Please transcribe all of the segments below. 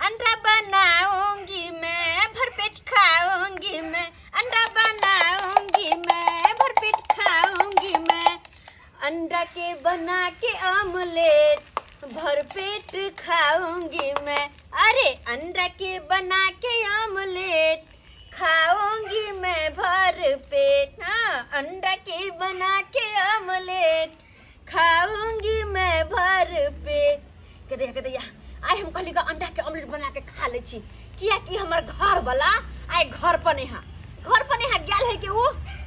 अंडा बनाऊंगी मैं, भरपेट खाऊंगी मैं, अंडा बनाऊंगी मैं, भरपेट खाऊंगी मैं, अंडा के बना के ऑमलेट भरपेट खाऊंगी मैं, अरे अंडा के बना के ऑमलेट खाऊंगी मैं भरपेट, हाँ अंडा के बना के ऑमलेट खाऊंगी मैं भरपेट। के दैया आइ हम कहली अंडा के ऑमलेट बना के खा ले छी, किया कि हमर घर वाला आइ घर पर नहीं, घर पर नहीं गेल है कि वो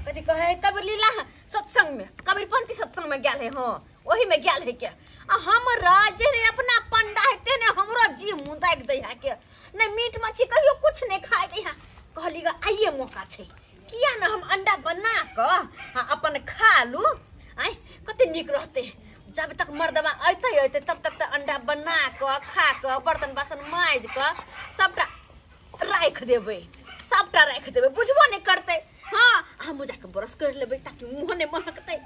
कथी कहे कबीर लीला सत्संग में, कबीरपंथी सत्संग में गेल है, हाँ वही में गेल है के आ हमरा जे अपना पंडा है तेने हमरो जी मुँह दागि दै है के, नहीं मीट मछली कहियो कुछ नहीं खाए दै है। कहली आइए मौका छै, किया ना हम अंडा बना कऽ अपन खा लू, आइ कते नीक रहते। जब तक मर्दबा अयतै अयतै तब तक तऽ अंडा बना कऽ खा कऽ बर्तन बासन माजि कऽ सबटा राखि देबै, सबटा राखि देबै, बुझबो नहि करतै। हाँ हम जाके ब्रश कर लेबै ताकि मुँह नहि महकतै,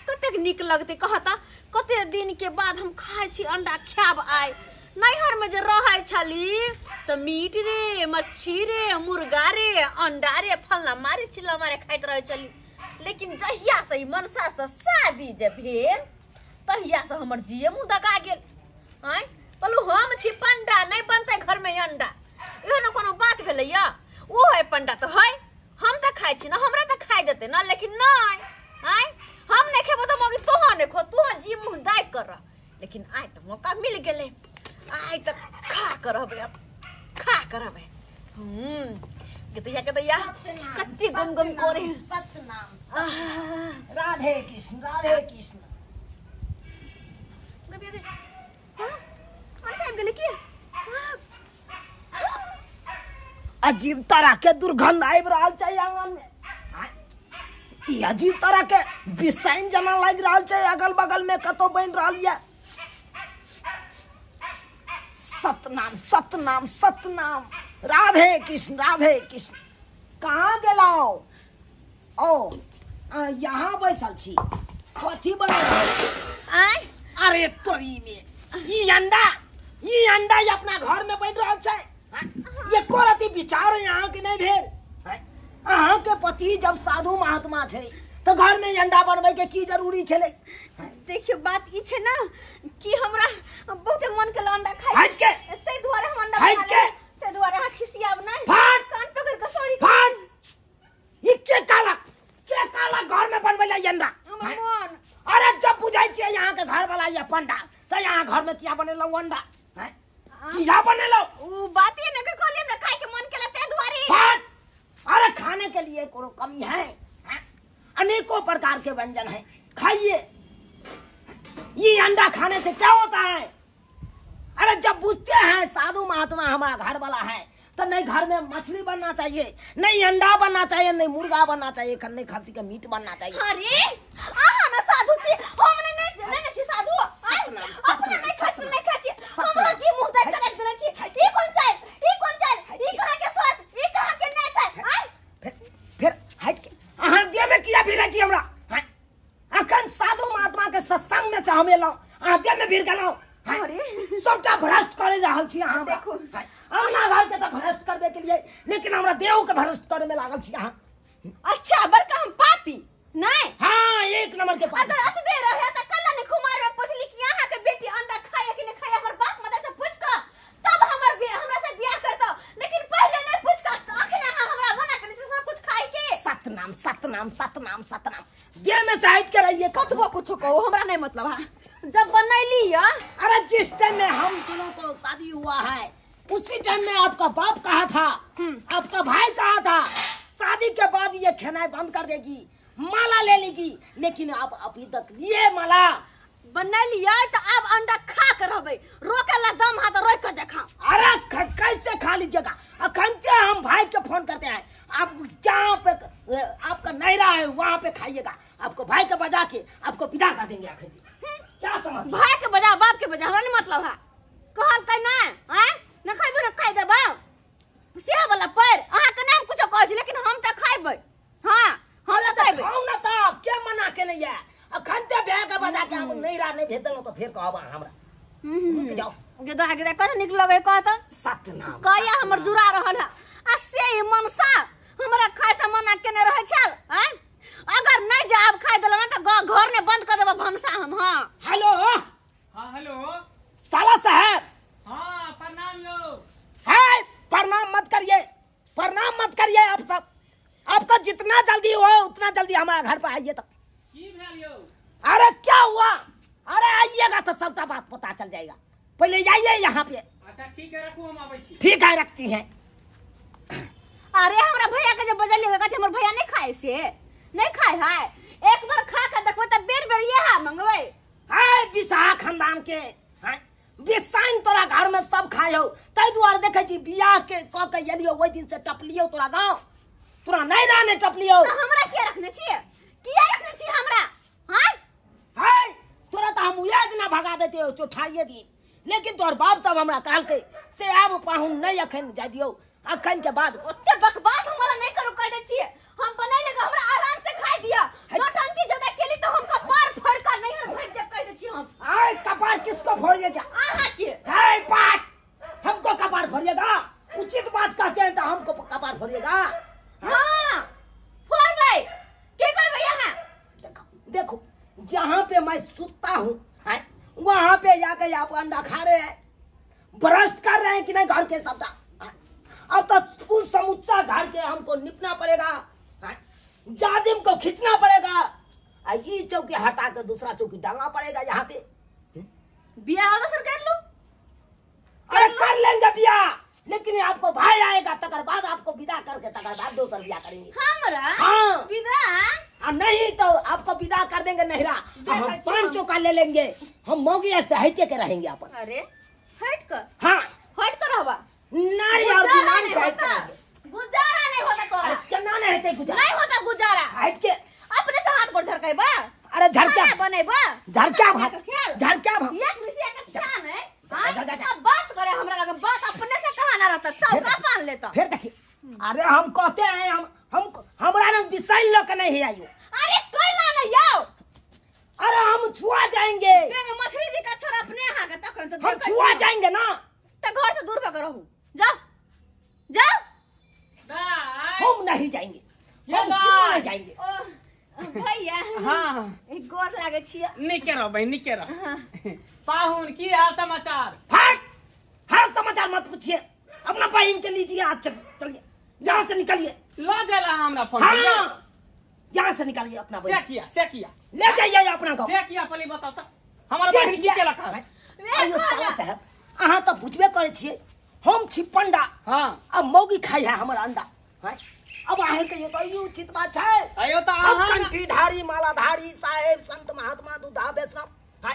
कतेक नीक लगतै कहता। कते दिन के बाद हम खाइ छी अंडा, खायब आइ। नैहर में जे रहै छली तऽ मीट रे मच्छी रे मुर्गा रे अंडा रे फल्ला मारे चिल्ला मारे खाइत रहै छली, लेकिन जहिया से मनसा से शादी जे भेल तहिया से हमर जिये मुँह दगा गेल। आँय कहलहुँ हम छी पंडा, नहीं बनतै घर में अंडा, इहो ने कोनो बात भेलैया। ओ है पंडा तऽ है, हम तऽ खाइ छी ना, हमरा तऽ खाइ देतै ना, लेकिन नहीं आँय हम नहीं खेबो तऽ मौगी तोहँ नहीं खो, तोहँ जी मुँह दागि कर रह। लेकिन आइ तऽ मौका मिल गेलै, आइ तऽ खा कर रहबै, अब खा कर रहबै। के दैया कते गम गम करे। सतनाम राधे कृष्ण राधे कृष्ण। अजीब तरह के दुर्गंध आबि रहल छै आंगन में, ई अजीब तरह के बिसाइन जना लागि रहल छै, अगल बगल में कतौ बनि रहल ये। सतनाम सतनाम सतनाम राधे कृष्ण राधे कृष्ण। कहाँ गेलौ? ओ यहाँ बैसल छी, कथी बना रहल छी? अरे तोरी में ई अंडा, ई अंडा अपना घर में बनि रहल छै, एको रति विचार यहाँ के नहीं भेल। अहाँ के पति जब साधु महात्मा छै तो घर में अंडा बनबै के की जरूरी छलै? देखियो बात ई छै ना कि हमरा बहुत मन के अंडा खाइ के, तै दुआरे हम अंडा बना ले, तै दुआरे अहाँ खिसियाब नै, कान पकड़ के सॉरी। फाट ई के काला घर में बनबै ला अंडा हमर मन। अरे जब बुझाइ छियै यहाँ के घर वाला या पंडा त यहाँ घर में किया बनेलौ अंडा, किया बनेलौ? उ बात ई ने के कहली हमरा खाइ के मन केला तै दुआरे। फाट अरे खाने के लिए कोनो कमी है? अनेकों प्रकार के व्यंजन है, खाइए। ये अंडा खाने से क्या होता है? अरे जब पूछते हैं साधु महात्मा हमारा घर वाला है तो नहीं घर में मछली बनना चाहिए, नहीं अंडा बनना चाहिए, नहीं मुर्गा बनना चाहिए, नहीं खांसी का मीट बनना चाहिए। अरे अहाँ ना साधु छी, हम नहीं नहीं छी साधु, अपने नहीं खाइ नहीं खाइ छी, हमरा जी मुंह देख के रख देने छी। ई कोन चाय, ई कोन चाय, ई कहाँ के स्वाद, ई कहाँ के नहीं चाय। फिर हट के अहाँ देह में किया भिड़ै छी हमरा? अखन साधु महात्मा के सत्संग में से हम एलहुँ, अहाँ देह में भिड़ गेलहुँ, सबटा भ्रष्ट करे रहल छी अहाँ। अपना घर के तऽ भ्रष्ट करबे के लिए, लेकिन हमरा देह के भ्रष्ट करे में लागल छी अहाँ। अच्छा बड़का हम पापी नहीं? हाँ एक नंबर के पापी। अगर अतबे रहे त कल कुमार में पुछली कि अहाँ के बेटी अंडा खाए कि नहीं खाए, हमर बाप मदर से पूछ क तब हमर हमरा से बियाह करतो, लेकिन पहले नहीं पूछ क अखन अहाँ हमरा मना करने से सब कुछ खाए के। सतनाम सतनाम सतनाम सतनाम। देह में से हट के रहिए, कतबो कुछ कहो हमरा नहीं मतलब है। जब बनैली अरे जिस टाइम में हम दोनों को शादी हुआ है उसी टाइम में आपका बाप कहा था, आपका भाई कहा था, शादी के बाद ये खेनाई बंद कर देगी, माला ले लेगी, लेकिन आप अभी तक लिए माला बना लिया तो आप अंडा खा कर रहबै, रोकेला दम हाथ रोक के देखा। अरे कैसे खा लीजिएगा? अखन से हम भाई के फोन करते हैं, आप जहाँ पे आपका नैरा है वहाँ पे खाइएगा, आपको भाई के बजा के आपको विदा कर देंगे। आखिर क्या समझ? भाई के बजा बाप के बजा हमरा नहीं मतलब है, कहल के ना हैं न खाइबे न खाइ देबा से वाला पैर अहाँ के नाम कुछो कहै छी, लेकिन हम त खाइबै। हां हम त खाइबै। खाउ ना त के मना के नहीं है, अखन ते भाई के बजा के हम नैरा नहीं भेज देलौ तो फिर कहब हमरा। रुक जाओ गेदा गेदा कत निक लगे कहत। सतनाम। सतनाम कया हमर जुड़ा रहल है आ से ही मनसा हमरा खाय से मना केने रहै छल। हैं अगर नहीं जाब खाय देलो ना त घर ने बंद कर देबो भनसा हम। हां हेलो। हां हेलो साला साहब। हां प्रणाम यो। है प्रणाम मत करिए, प्रणाम मत करिए आप सब। आपको जितना जल्दी हो उतना जल्दी हमारे घर पर आइए। तो की भेल यो? अरे क्या हुआ? अरे आइएगा तो सबका बात पता चल जाएगा, पहले आइए यहाँ पे। अच्छा ठीक है रखू, हम आबै छी। ठीक है रखती है। अरे हमरा भैया के जब बजलिए कहते हमर भैया नहीं खाए से नहीं खाए है, एक बार खा के देखबो त बेर बेर ये हा मंगबै। हाय बिसाह खानदान के हाय बिसाइन तोरा घर में सब खाए हो, तै दुआरे देखै छी बियाह के क के एलियो ओइ दिन से टपलियो तोरा गांव, तोरा नहीं रहने टपलियो। त हमरा किया रखने छी? किया रखने छी हमरा? हाय हाय तोरा त हम उया दिना भगा देते हो चोठाइए दी, लेकिन तोहर बाप सब हमरा कहलकै से आब पाहुन नहीं अखन जा दियो, अखन के बाद ओते बकवास हमरा नहीं करू कह दे छी। हम बनाई लगा हमरा आराम से खाई दिया, नौटंकी ज्यादा केली तो हम कपार फोड़ कर नहीं हम फेंक दे कह दे छी हम। आए कपार किसको फोड़िएगा? आहा के। हाय पाट हमको कपार फोड़िएगा? उचित बात कहते हैं तो हमको कपार फोड़िएगा। हां फोड़ भाई के करबै यहां? देखो देखो जहां पे मैं सुतता हूं वहां पे जाके आप अंडा खा रहे हैं, ब्रश कर रहे हैं कि नहीं घर के सबदा। अब तो समूचा घर के हमको निपना पड़ेगा, जाजिम को खींचना पड़ेगा, ये चौकी हटा के दूसरा चौकी डालना पड़ेगा यहाँ पे। बियाह अवसर कर लो। अरे कर लेंगे बियाह, लेकिन आपको भाई आएगा तकर बाद आपको विदा करके तकर बाद दूसरा बियाह करेंगे हमरा। हाँ विदा? नहीं तो आपको विदा कर देंगे नहरा, हम 5 चौका ले लेंगे, हम मोगी से हटे के रहेंगे अपन। अरे हट कर। हाँ हट कर रहबा नारी और नारी से हट कर गुजारा नहीं होता तोरा। अरे केना नहीं होते गुजारा? नहीं होता गुजारा। हट के अपने से हाथ गोड़ झरकैबा। अरे झरका बनेबा, झरका भाग, झरका भाग। एक मिसिया के छान है। अब बात करे हमरा लगे बात अपने से कहा ना रहता, चौका पान लेता। फिर देखिए अरे हम कहते हैं हम हमरा ना बिसाइल लोग नहीं आयो। अरे कोई ना नहीं आओ। अरे हम छुआ जाएंगे। मछली जी का छोरा अपने हां के तखन तो हम छुआ जाएंगे ना, त घर से दूर भग रहू। जाओ जाओ। हम नहीं जाएंगे, हम क्यों नहीं जाएंगे? भैया हां एक गोर लागे छी। निके रहो बहन निके रहो। पाहुन की हाल समाचार? हट हाल समाचार मत पूछिए, अपना बहन के लीजिए आज चलिए यहाँ से निकलिए। लो जाला हमरा फोन। हाँ यहाँ से निकालिए अपना बहन। से किया से किया ले जाइए अपना गाँव। से किया पहले बताओ त हमरा बहन की केलक? अयो साला साहब अहाँ तो बुझबे करे छियै हम छी पंडा। हां अब मौगी खाई है हमर अंडा। हां अब अहाँ कहियो तो ई उचित बात छै? अयो त अहाँ कंठीधारी मालाधारी साहेब संत महात्मा दूधा वैष्णव। हां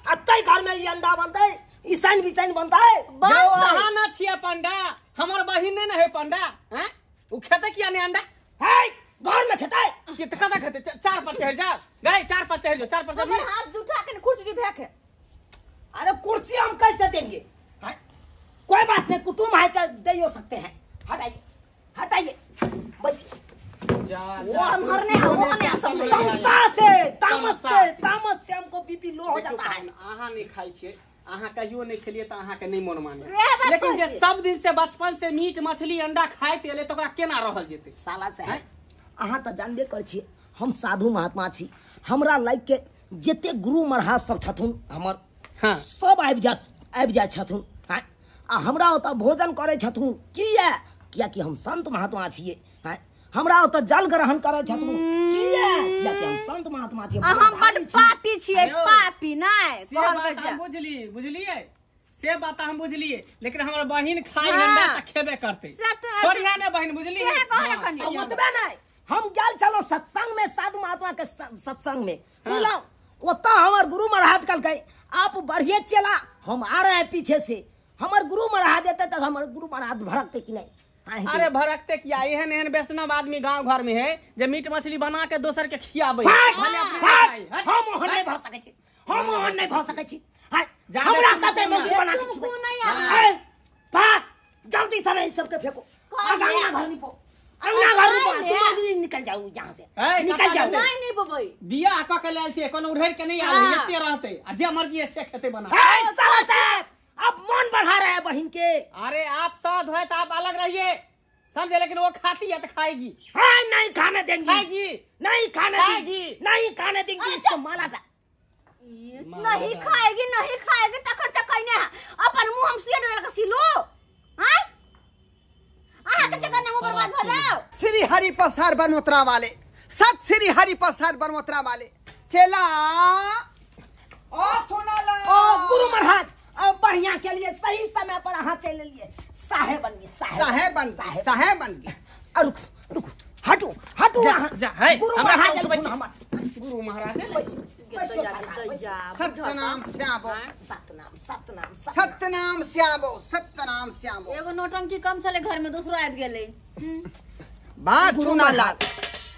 अतै घर में ई अंडा बनतै, ईसान बिसान बनतै। यो अहाँ ना छियै पंडा, हमर बहिन नै ने है पंडा। हैं उ खेतै किया ने अंडा? है घर में खेतै। कितना तक खेतै? 4 पर चढ़ जा गई, 4 पर चढ़ जो, 4 पर हमर हाथ जुठा के कुर्सी दी भेक है। अरे कुर्सी हम कैसे देंगे? कोई बात नहीं, कुटुंब है तो दे हो सकते हैं। हटाइए हटाइए बस। जा मरने वो ने तमसा से तामस से तामस से हमको बीपी लो हो जाता है। अहाँ नहीं खाई छियै, अहाँ कहियो नहीं खेलिए त अहाँ के नहीं मन माने, लेकिन जे सब दिन से बचपन से मीट मछली अंडा खाइत एले त ओकरा केना रहल जेतै? साला साहब अहाँ त जानबे कर छी हम साधु महात्मा छी, हमरा लाइक के जते गुरु महाराज सब छथुन हमर। हाँ। सब आबि जाय छथुन। हाँ आ हमरा ओतऽ भोजन करै छथुन। किया? कियाकि हम संत महात्मा छियै। हाँ हमरा ओतऽ जल ग्रहण करै छथुन। किया? कियाकि हम संत महात्मा छियै। हम बड पापी छियै, पापी नै कहल के हम बुझली बुझलियै से बात हम बुझलियै, लेकिन हमर बहिन खाई अंडा त खेबे करतै। छोड़िया ने बहिन बुझलियै। ओतबे नै हम गेल छलहुँ सत्संग में, साधु महात्मा के सत्संग में बुझलहुँ। ओतऽ हमर गुरु महाराज कहलकै आप बढ़िए चला, हम आ रहे हैं पीछे से। हमर गुरु महाराज एतै तऽ हमर गुरु महाराज भड़कते कि नहीं? अरे भड़कते किया? एहन एहन वैष्णव आदमी गांव घर में है जे मीट मछली बना के दोसर के खियाबै। हम ओहन नहीं भऽ सकै छी, हम ओहन नहीं भऽ सकै छी। हमरा कतै मौगी बना के खिबै। भाग जल्दी से ई सबके फेंको, अंगना घर निपो, अंगना घर निपो, तुम भी निकल जाओ यहाँ से, निकल जाओ। नहीं नहीं बबई बियाह क के लायल छियै, कोनो उड़ैर के नहीं आयल, एते रहतै आ जे मर्जी है से खेतै बना। ए साला साहब अब मन बढ़ा रहा है बहन के। अरे आप साधु है तो आप अलग रहिए, समझे, लेकिन वो खाती है तो खाएगी। हाँ नहीं खाने देंगी, खाएगी नहीं खाने देंगी, नहीं खाने देंगी इसको माला था। नहीं खाएगी, नहीं खाएगी तो खर्चा कहीं अपन मुंह हम सुइया डोला के सिलो। हां आहा के चक्कर में बर्बाद भ जाओ। श्री हरि प्रसाद बनोत्रा वाले, सत श्री हरि प्रसाद बनोत्रा वाले चेला ओ सुनाला ओ गुरु महाराज अब बढ़िया के लिए सही समय पर अहाँ चल लिए। साहेब बन गई, साहेब बन, साहेब बन गई। रुक रुक, हटो हटो जा है गुरु महाराज, गुरु महाराज सतनाम श्यामो, सतनाम सतनाम सतनाम श्यामो, सतनाम श्यामो। एगो नौटंकी कम छले घर में, दूसरो आबि गेलै। बात चुनालाल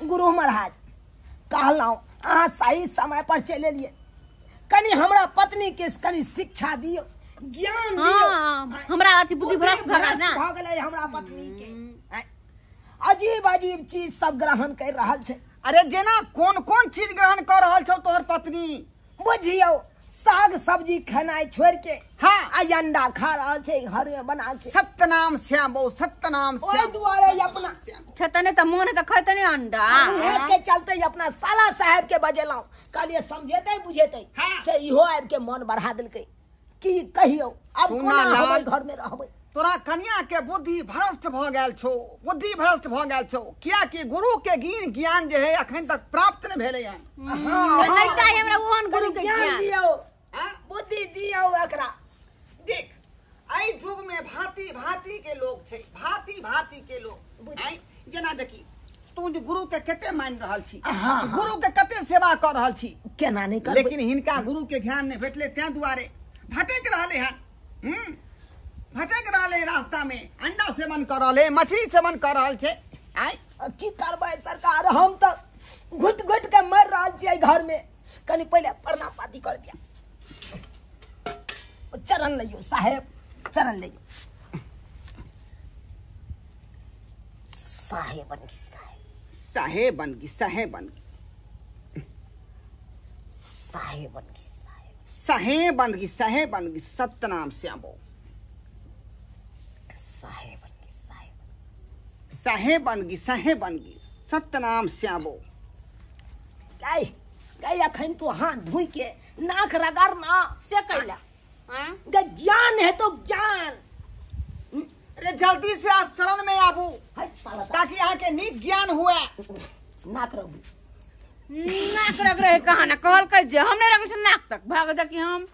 गुरु महाराज कहलहुँ अहाँ सही समय पर चले लिए। कनी हमरा पत्नी के कनी शिक्षा दियो, ज्ञान दियो। हमरा अथी बुद्धि भ्रष्ट भ गेल ना, भ गेलै हमरा पत्नी के। अजीब अजीब चीज सब ग्रहण कर रहल छै। अरे जेना कोन कोन चीज ग्रहण कर रहल छौ तोहर पत्नी? बुझियौ साग सब्जी खेनाइ छोड़ के हाँ आ अंडा खा रहल छै घर में बना के। सतनाम श्यामो, सतनाम श्यामो। ओहि दुआरे अपना खेतने त मन त खैतने अंडा के चलते अपना साला साहब के बजेलहुँ, कहलिए समझेतै बुझेतै। हाँ। से इहो आबि के मन बढ़ा देलकै कि कहियौ अब कोना हम घर में रहबै। तोरा कन्या के बुद्धि भ्रष्ट भ गेल छौ, बुद्धि भ्रष्ट भ गेल छौ, कियाकि गुरु के ज्ञान जे है अखन तक प्राप्त नहीं भेलै हन। नहीं चाहिए हमरा ओहन गुरु के ज्ञान दियौ, बुद्धि दियौ एकरा। देख एहि युग में भांति भांति के लोग छै, भांति भांति के लोग। जेना देखी तू जे गुरु के कते मान रहल छी, गुरु के कते सेवा कर रहल छी, केना नहीं करबै, लेकिन हिनका गुरु के ज्ञान नहीं भेटले तें दुआरे भटक रहले हन। भटक रहले रास्ता में, अंडा सेवन कर रहले, मछली सेवन कर रहल छै। आइ की करबै सरकार, हम त घुट घुट के मर रहल छियै घर में। कनी पहिले प्रणाम पाती कर दिया, चरण लइयो साहेब, चरण लइयो साहेब बन गई, साहेब बन गई, साहेब बन गई, साहेब बन गई, साहेब बन गई, साहेब बन गई। सतनाम श्यामो, साहेब बन गई, साहेब बन गई, साहेब बन गई। सतनाम श्यामो। गाय गाय अखन तो हाथ धोई के नाक रगड़ ना से कैला ज्ञान है तो ज्ञान। अरे जल्दी से आज शरण में आबू ताकि यहाँ के नीक ज्ञान हुआ। नाक रगड़ू, नाक रगड़े कहाँ ना कहल कर जे हम नहीं रगड़े से नाक तक भाग जा कि हम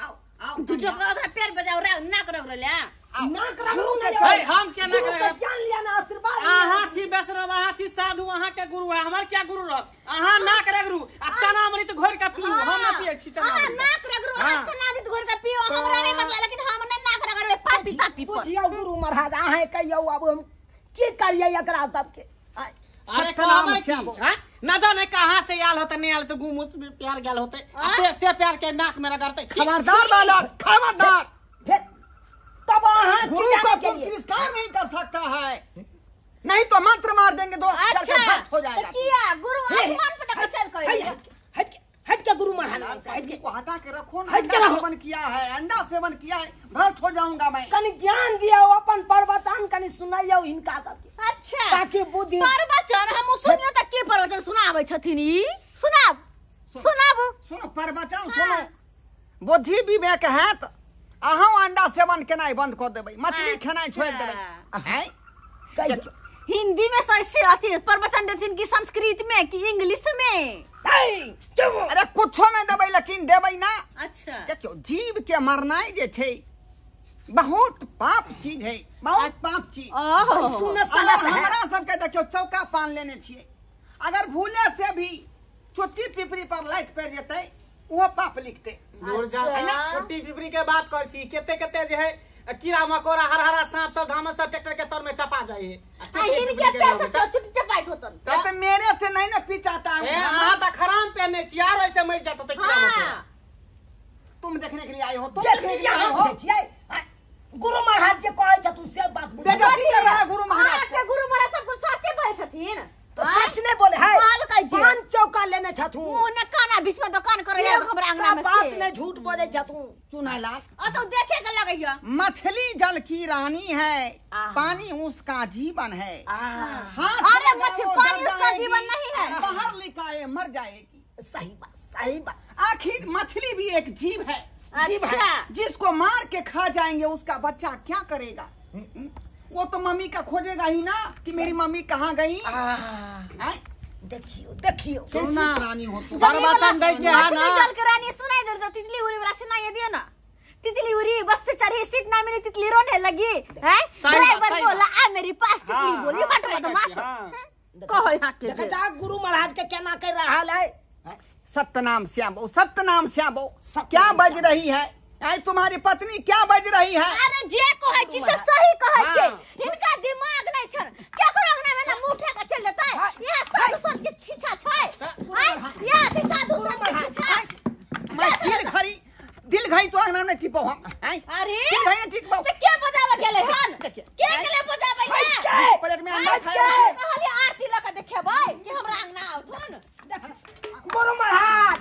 आओ आओ झूठो ओकरा पैर बजाओ रे नाक रगड़े ले, नाक रगड़ू नहीं। अरे हम क्या नाक रगड़े, ज्ञान लिया ना आशीर्वाद। अहाँ छी वैष्णव, अहाँ छी साधु, अहाँ के गुरु है, हमार क्या गुरु रह। अहाँ नाक रगड़ू आ चना अमृत घोर के पीऊ, हम ना पिए छी चना अहाँ नाक रगड़ू आ चना अमृत घोर के पीऊ, हमरा नहीं मतलब, लेकिन हम नहीं नाक रगड़बे पापी तापी पर। बुझियौ गुरु महाराज अहाँ कहियौ अब हम की करियै एकरा सबके। अरे कहबै की ना जाने कहाँ से आयल होते, नहीं आयल तो गुमुत में प्यार गेल होते, से प्यार के नाक में रगड़ते। खबरदार बालक, खबरदार। फिर तब अहाँ गुरु को तुम तिरस्कार नहीं कर सकता है, नहीं तो मंत्र मार देंगे तो अच्छा हो जाएगा। तो किया गुरु आसमान पर तक चल गए। हट के हट के गुरु महाराज हट के को हटा के रखो ना। अंडा सेवन किया है, अंडा सेवन किया है, भ्रष्ट हो जाऊंगा मैं। कनी ज्ञान दिया अपन प्रवचन कनी सुनाइयो हिनका सबके। अच्छा ताकि बुद्धि प्रवचन हम सुनियो त के प्रवचन सुनाबै छथिन ई? सुनाब सुनाब सुनो प्रवचन सुनो। बुद्धि विवेक है त अहाँ अंडा सेवन केनाइ बंद कर देबै, मछली खेनाइ छोड़ देबै। हैं हिंदी में से अथी प्रवचन देथिन कि संस्कृत में कि इंग्लिश में? अरे कुछो में देबै लेकिन देबै ना। अच्छा देखियो जीव के मरनाइ जे छै बहुत पाप चीज है, बहुत पाप चीज। अगर हमरा सबके देखियो चौका पान लेने छियै, अगर भूले से भी चुट्टी पिपरी पर लाइट पड़ जेतै वो पाप लिखते। चुट्टी पिपरी के बात कर छी, केते केते जे है कीड़ा मकोड़ा हरहरा सांप सब धामस सब ट्रैक्टर के तर में चपा जाए है। इनके पैर से चुट्टी चपाइत होतन तो मेरे से नहीं ना पिचाता है। अहाँ त खराम पहने छी यार, ऐसे मर जात होते कीड़ा मकोड़ा। तुम देखने के लिए आए हो, तुम देखने के लिए आए हो। गुरु महाराज जे कहै छथुन से बात बेइज्जती कर रहा है गुरु महाराज। के गुरु महाराज सब कुछ सच्चे बोले छथिन तो सच नहीं बोले है। पान चौका लेने छथुन, मुंह न काना बीच में दुकान करे है हमरा अंगना में बात नहीं झूठ बोले छथुन। चुनालाल अ तो देखे के लगैया पानी है, पानी उसका जीवन है। अरे मछली पानी उसका जीवन नहीं है, बाहर निकाले मर जाएगी। सही बात, सही बात। आखिर मछली भी एक जीव है, जीव है, जिसको मार के खा जाएंगे उसका बच्चा क्या करेगा? वो तो मम्मी का खोजेगा ही ना कि मेरी मम्मी कहाँ गई। देखियो देखियो प्राणी हो तुम। जल के रानी सुनाई दे, तितली उड़ी वाला सुनाई दियो ना, तितली उड़ी बस पे चढ़ी, सीट ना मिली, तितली रोने लगी हैं। ड्राइवर बोला आ मेरे पास, तितली बोली बट बदमाश कहो यहाँ के देखा जा गुरु महाराज के केना कर रहल है। सत्यनाम श्याम बो, सत्यनाम श्याम बो, क्या बज रही है? आई तुम्हारी पत्नी क्या बज रही है? अरे जे कहै छी से सही कहै छी, हिनका दिमाग नै छन, केकरो अंगना में ना मुंह उठा के चल जेतै। यहाँ साधु संत के छीछा छै, यहाँ से साधु संत के छीछा। मैं दिल घड़ी तो अंगना में टिपो हम। अरे दिल घड़ी टिपो तो के बजावे गेलै हन? के गेलै बजावे? प्लेट में अंडा खाए कहली आरती ल के देखेबै कि हमरा अंगना आवथन। गुरु महाराज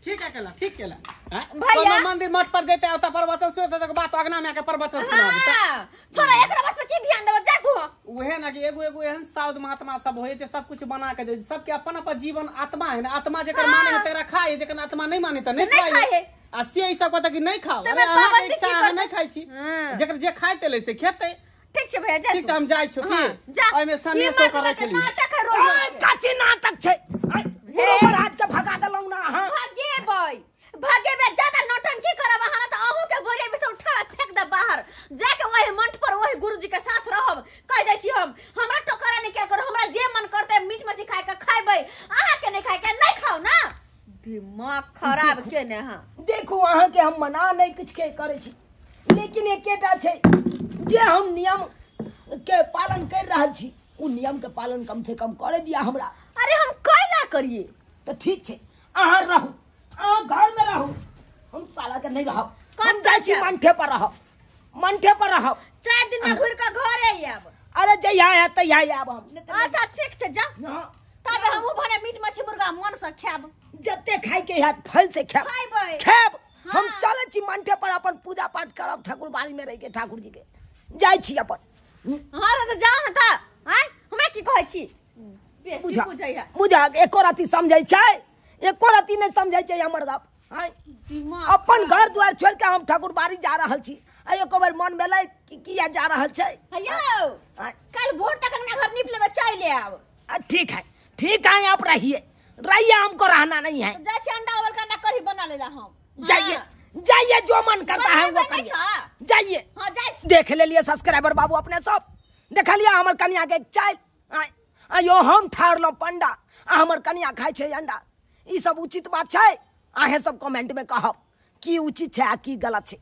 ठीक है केला, ठीक केला। भैया मंदिर मठ पर देते आता प्रवचन सुनते तो बात अगना में आके प्रवचन सुनाबे। छोरा एकरा बात पे की ध्यान देबे, जा तू। उहे ना कि एगो एगो एहन साउद महात्मा सब होय जे सब कुछ बना के दे, सबके अपन अपन जीवन आत्मा है ना, आत्मा जेकर माने है तेरा खाए, जेकर आत्मा नहीं माने त नहीं खाए। आ से ई सब कहता कि नहीं खाओ, अरे अहाँ के इच्छा अहाँ नहीं खाइ छी, जेकर जे खाइते ले से खेते। ठीक छै भैया, जा ठीक छै, हम जाइ छी की ओइ में सन्ने सो कर रखली। नाटक है रोज, काची नाटक छै। गुरु महाराज के भगा देलौं ना अहाँ। भगेबै भगेबै, ज्यादा नौटंकी करब अहाँ त अहूँ के बोरिया में से उठा फेंक दे बाहर, जाके वही मंच पर वही गुरुजी के साथ रहब। कह दै छी हम, हमरा टोकरा नहीं क्या करो, हमरा जे मन करते मीट मछली खाए के खाइबै, अहाँ के नहीं खाए के नहीं खाओ ना। दिमाग खराब के ने अहाँ। देखू अहाँ के हम मना नहीं कुछ के करै छी, लेकिन एकेटा छै जे हम नियम के पालन कर रहल छी, उ नियम के पालन कम से कम करे दिया हमरा। अरे हम कैला करिए? तो ठीक छै, अहाँ रहू, अहाँ घर में रहू, हम साला के नहीं रहब, हम जाइ छी मंठे पर रहब, मंठे पर रहब। 4 दिन में घुर के घरे आयब। अरे जहिया आयब तहिया आयब हम। अच्छा ठीक छै, जा तब हमहूँ भने मीट मछली मुर्गा मन से खायब, जते खाय के हैत फल से खायब, खायब। हम चलै छी मंठे पर, अपन पूजा पाठ करब ठाकुर बाड़ी में रह के ठाकुर जी के जाइ छी अपन। हाँ तो जाओ ना त, आय हमरा की कहै छी? बेसी बुझै है, बुझा एको राति समझै छै, एको राति नहीं समझै छै हमर गप। आय अपन घर द्वार छोड़ के हम ठाकुर बाड़ी जा रहल छी, आ एको बेर मन भेलै कि किया जा रहल छै। हेयो कल भोर तक अंगना घर नीप लेबै, चाय ले आब। ठीक है ठीक है, आप रहिए रहिए, हमको रहना नहीं है। जाइ छी अंडा उबाल के अंडा कढ़ी बना लेला हम। जाइए जाइए, जो मन करता है वो करिए, जाइए। हाँ जाइए। देख ले लिए सब्सक्राइबर बाबू अपने सब देख लिया हमर कनिया के चाय। आयो हम ठहरलहुँ पंडा, आ हमर कनिया खाइ छै अंडा। ई सब उचित बात छै? अहें सब कमेंट में कहब की उचित छै आ की गलत छै।